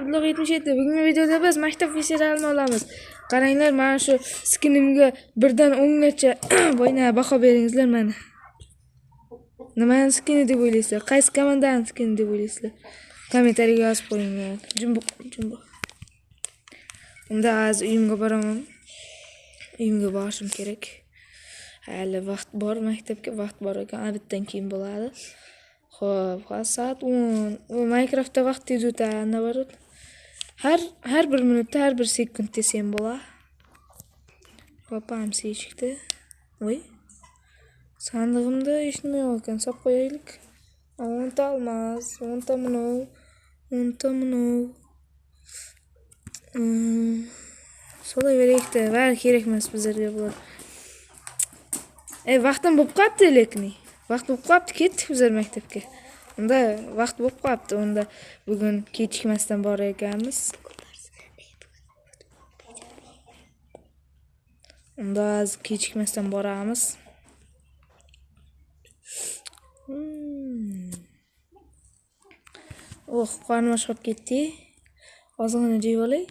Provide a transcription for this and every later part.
Abdulloh 77. Bugungi videoda biz maktab serialini olamiz. Qaranglar, mana shu skinimga 1dan 10 gacha bo'yna baho beringizlar mana. Nimani skini deb o'ylaysizlar? Qaysi komandaning skini deb o'ylaysizlar? Kommentariyaga yozib qo'yinglar. Jumbo, jumbo. Unda hozir uyimga boraman. Uyimga borishim kerak. Hali vaqt bor, maktabga vaqt bor ekan, obeddan keyin bo'ladi. Xo'p, hozir soat 10. U Minecraftda vaqt tez o'tadi, наоборот. Har bir minutda, har bir sekund desam bo'ladi. Opam eshikda. Voy. Sandig'imda hech nima yo'q ekan, solib qo'yaylik. 10 ta olmos, 10 ta munov, 10 ta munov. Solaveraylik-da, bari kerak emas bizlarga bular. Vaqtim bo'lib qolibdi lekin. Vaqt bo'lib qolibdi, ketdik bizlar maktabga. Unda vaqt bo'lib qolibdi, unda bugun kechikmasdan borar ekanmiz. Unda hozir kechikmasdan boramiz. Oh, qornim ochib ketdi. Ozgina jeb olay.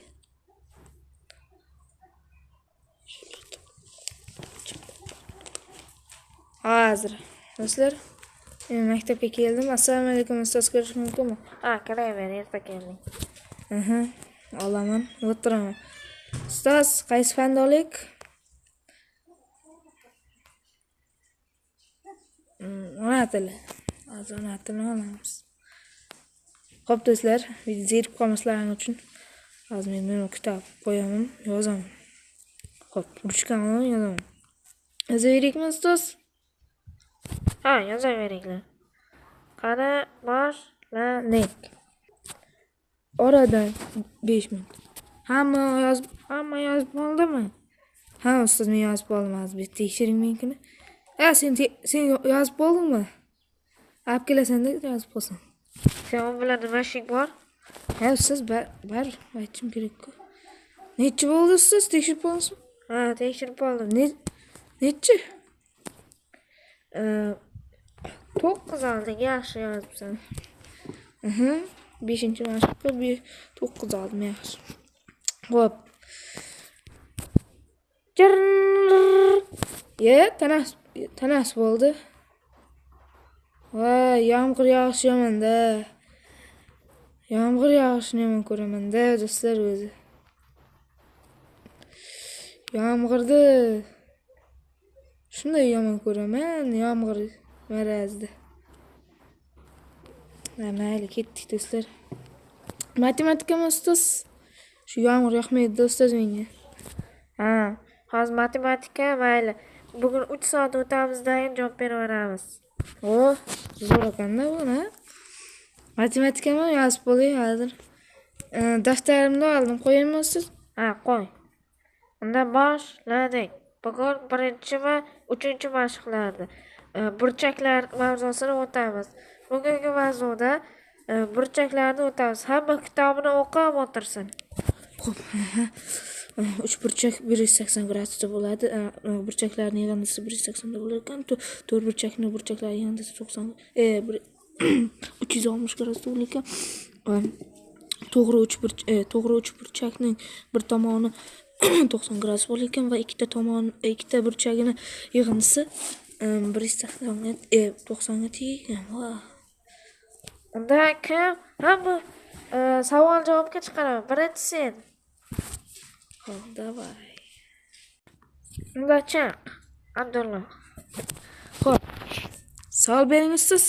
Hozir do'stlar, men maktabga keldim. Assalomu alaykum ustoz, ko'rish mumkinmi? Ha, kiraver, erta kelding. Aha, olaman, o'tiraman. Ustoz, qaysi fanni olaylik? Ona tili. Hozir ona tilini olamiz. Xo'p do'stlar, video zerikib qolmaslaring uchun hozir men buni kitob qo'yaman, yozaman. Xo'p, ruchkani olaman, yozaman. Yozaveraylikmi ustoz? Ha, yozaveringlar. Qani, boshladik. Oradan 5 minut. Hamma yozib bo'ldimi? Ha, ustoz, men yozib bo'ldim, hozir bir tekshiring menikini. Ha, sen yozib bo'ldingmi? Olib kelasan-da, yozib bo'lsam. Sen u bilan nima ishing bor? Ha, ustoz, bar aytishim kerak-ku. Nechi bo'ldi ustoz? Tekshirib bo'ldingizmi? Ha, tekshirib bo'ldim. Nechi? 9 olding, yaxshi yozibsan. 5-mashqqa 9 oldim, yaxshi. Xo'p. Ye, tanas bo'ldi. Voy, yomg'ir yog'ishi yomon-da. Yomg'ir yog'ishini yomon ko'raman-da, do'stlar o'zi. Yomg'irni shunday yomon ko'raman, yomg'ir marazda. Mayli, ketdik do'stlar. Matematikami ustoz? Shu yomg'ir yoqmaydi ustoz menga. Ha, hozir matematika, mayli. Bugun 3 soat o'tamiz-da, javob beraveramiz. Oh, zo'r ekanda bu, ha? Matematikami yozib bo'lay hozir. Daftarimni oldim, qo'yaymi ustoz? Ha, qo'y. Unda boshladik. Bugun 1 va 3 mashqlarni burchaklar mavzusini o'tamiz. Bugungi mavzuda burchaklarni o'tamiz. Hamma kitobini o'qib o'tirsin. Xo'p, 3 burchak 180 gradusda bo'ladi. Burchaklarning yig'indisi 180 da bo'lar ekan. 4 burchakni burchaklar yig'indisi 90 360 gradusda bo'lar ekan. To'g'ri 3 burchakning bir tomoni 90 gradus bo'lar ekan va ikkita burchagini yig'indisi 180 90 ga teng ekan. Unda kim hamma savol javobga chiqaraman. Birinchi sen. Xo'p, davay. Unda chiq, Abdulloh. Xo'p. Savol bering ustoz.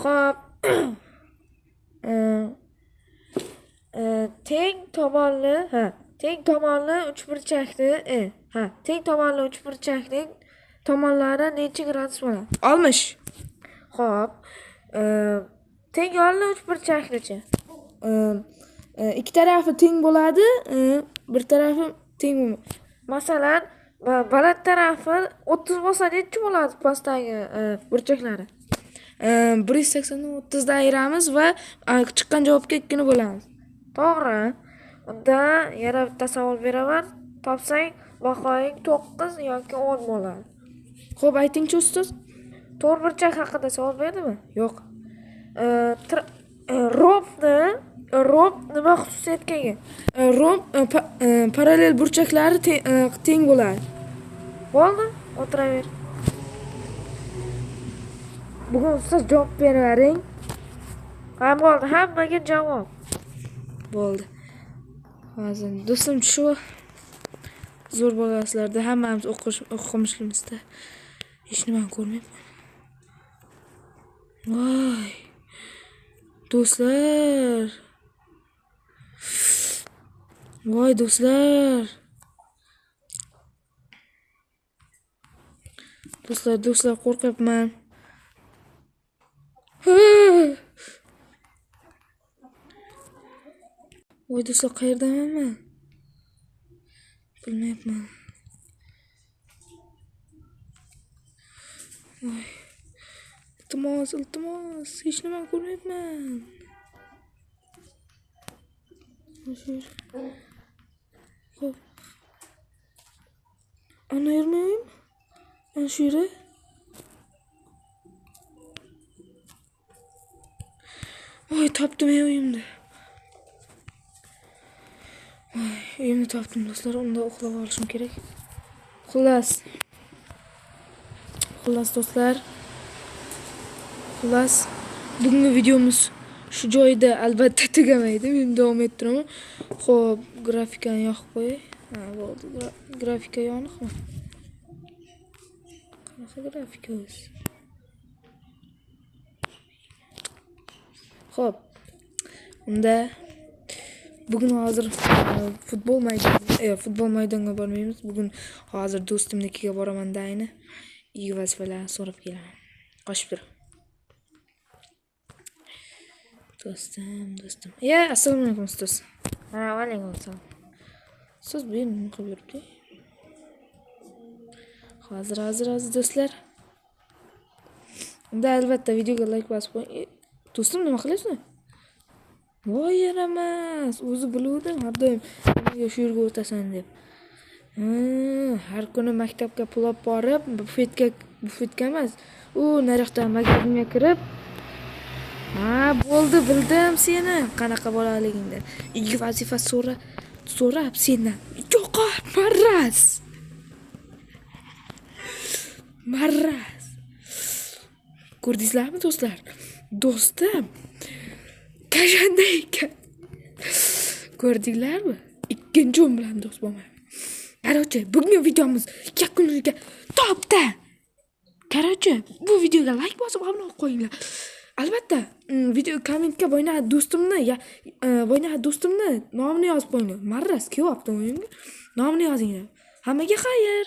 Xo'p. Teng tomonli, teng tomonli uchburchakni, teng tomonli uchburchakning tomonlari necha gradus bo'ladi? 60. Xo'p. Teng yonli uchburchaknichi? Ikki tarafi teng bo'ladi, bir tarafi teng bo'lmaydi. Masalan, baland tarafi 30 bo'lsa necha bo'ladi pastdagi burchaklari? 180 dan 30 da ayiramiz va chiqqan javobga 2 ni bo'lamiz. To'g'ri. Unda yana bitta savol beraman. Topsang bahoying 9 yoki 10 bo'ladi. Xo'p, aytingchi ustoz. To'rt burchak haqida savol berdimi? Yo'q. Robni Romb nima xususiyatga ega? Romb parallel burchaklari teng bo'ladi. Bo'ldi, o'tiraver. Bugun ustoz javob beravering. Ha, bo'ldi, hammaga javob. Bo'ldi. Hozir do'stim shu zo'r bo'lasizlarda, hammamiz o'qimishlimizda. Hech nimani ko'rmayapman. Voy. Do'stlar. Voy do'stlar. Do'stlar, qo'rqyapman. Voy do'stlar, qayerdaman men? Bilmayapman. Voy. Iltimos, iltimos, hech nimani ko'rmayapman. Xo'p. Ana yermi? Ana shu yeri. Voy, topdim uyimni. Voy, uyimni topdim do'stlar. Unda uxlab olishim kerak. Xullas. Xullas do'stlar. Xullas, bugungi videomiz shu joyda albatta tugamaydi. Men davom ettiraman. Xo'p, grafikani yoqib qo'yay. Ha, bo'ldi. Grafika yoniqmi? Qanaqa grafika o'zi? Xo'p. Unda bugun hozir futbol maydoniga bormaymiz. Bugun hozir do'stimnikiga boraman da ayni. Uyga vazifalarni so'rab kelaman. Qochib tur. Do'stim. Ya, assalomu alaykum ustoz. Ha, va alaykum assalom. Ustoz bu yerni nima qilib yuribdi? Hozir do'stlar. Unda albatta videoga like bosib qo'ying. Do'stim, nima qilyapsan? Voy yaramas, o'zi biluvdim har doim nimaga shu yerga o'tasan deb. Har kuni maktabga pul olib borib, bufetga emas, u nariyoqdan magazinga kirib, ha, bo'ldi, bildim seni qanaqa bolaligingni. Uyga vazifa so'rab sendan. Yo'qol, maraz. Maraz. Ko'rdingizlarmi do'stlar? Do'stim kashanda ekan. Ko'rdinglarmi? Ikkinchi o'm bilan do'st bo'lmayman. Короче, bugungi videomiz yakuniga topdi. Короче, bu videoga like bosib obuna bo'lib qo'yinglar. Albatta, video kommentga boyna do'stimni nomini yozib qo'yinglar. Marras kelyapti o'yinga. Nomini yozinglar. Hammaga xayr.